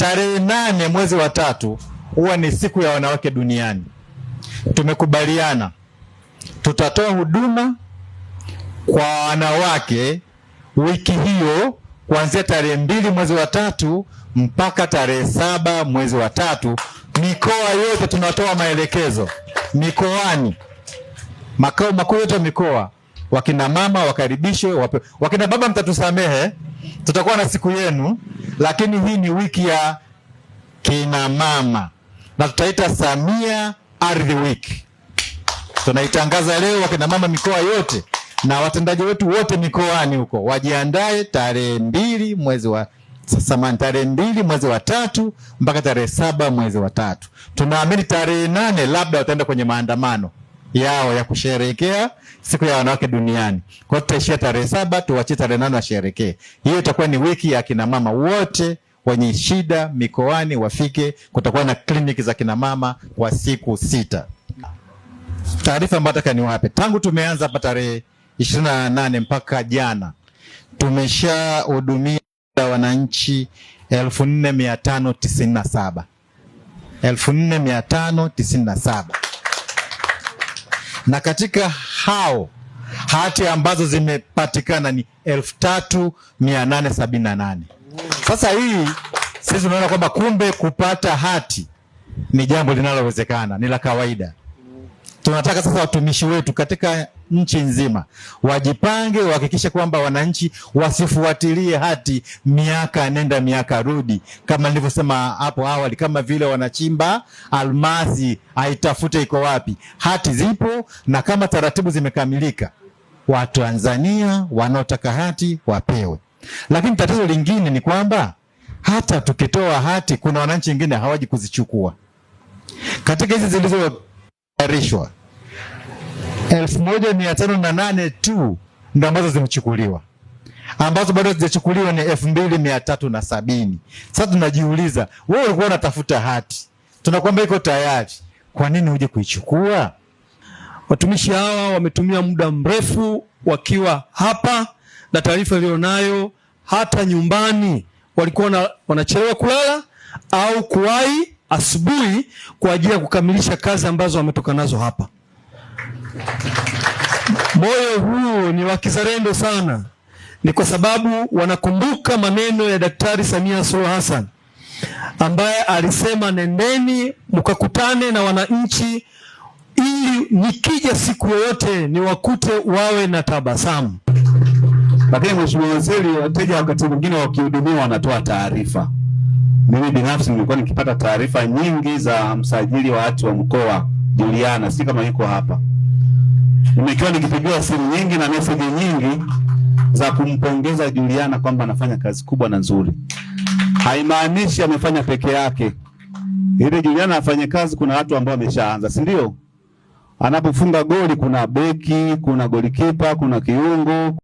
Tarehe 8 mwezi wa 3 huwa ni siku ya wanawake duniani. Tumekubaliana tutatoa huduma kwa wanawake wiki hiyo kuanzia tarehe 2 mwezi wa 3 mpaka tarehe 7 mwezi wa 3. Mikoa yote tunatoa maelekezo mikoani, makao makuu yote ya mikoa, wakina mama wakaribishwe, wape. Wakina baba mtatusamehe, tutakuwa na siku yenu, lakini hii ni wiki ya kina mama na tutaita Samia Ardhi Week. Tunaitangaza leo, wakina mama mikoa yote na watendaji wetu wote mikoani huko wajiandae tarehe 2 mwezi wa samani, tarehe 2 mwezi wa 3 mpaka tarehe 7 mwezi wa 3. Tunaamini tarehe 8 labda wataenda kwenye maandamano yao ya kusherehekea siku ya wanawake duniani. Kwa hiyo tutaishia tarehe 7, tuwachie tarehe 8 washerehekee. Hiyo itakuwa ni wiki ya kina mama wote wenye shida mikoani wafike. Kutakuwa na kliniki za kina mama kwa siku 6. Taarifa ambayo nataka niwape, tangu tumeanza hapa tarehe 28 mpaka jana tumeshahudumia wananchi elfu nne mia tano tisini na saba. Elfu nne mia tano tisini na saba. Na katika hao hati ambazo zimepatikana ni 3878. Sasa hii sisi tunaona kwamba kumbe kupata hati ni jambo linalowezekana, ni la kawaida. Tunataka sasa watumishi wetu katika nchi nzima wajipange, wahakikishe kwamba wananchi wasifuatilie hati miaka nenda miaka rudi, kama nilivyosema hapo awali, kama vile wanachimba almasi aitafute iko wapi. Hati zipo, na kama taratibu zimekamilika, Watanzania wanaotaka hati wapewe. Lakini tatizo lingine ni kwamba hata tukitoa hati kuna wananchi wengine hawaji kuzichukua. Katika hizi zilizotayarishwa 1508 tu ndio ambazo zimechukuliwa, ambazo bado hazijachukuliwa ni 2370. Sasa tunajiuliza, wewe ulikuwa unatafuta hati, tunakwambia iko tayari, kwa nini uje kuichukua? Watumishi hawa wametumia muda mrefu wakiwa hapa, na taarifa iliyonayo hata nyumbani walikuwa wanachelewa kulala au kuwahi asubuhi kwa ajili ya kukamilisha kazi ambazo wametoka nazo hapa. Moyo huu ni wa kizalendo sana, ni kwa sababu wanakumbuka maneno ya Daktari Samia Suluhu Hassan ambaye alisema, nendeni mkakutane na wananchi ili nikija siku yoyote niwakute wawe na tabasamu. Lakini Mheshimiwa Waziri, wateja wakati mwingine wakihudumiwa wanatoa taarifa. Mimi binafsi nilikuwa nikipata taarifa nyingi za msajili wa hati wa mkoa Juliana, si kama yuko hapa. Nimekuwa nikipigiwa simu nyingi na message nyingi za kumpongeza Juliana kwamba anafanya kazi kubwa na nzuri. Haimaanishi amefanya peke yake. Ili Juliana afanye kazi kuna watu ambao wameshaanza, si ndio? Anapofunga goli kuna beki, kuna golikipa, kuna kiungo.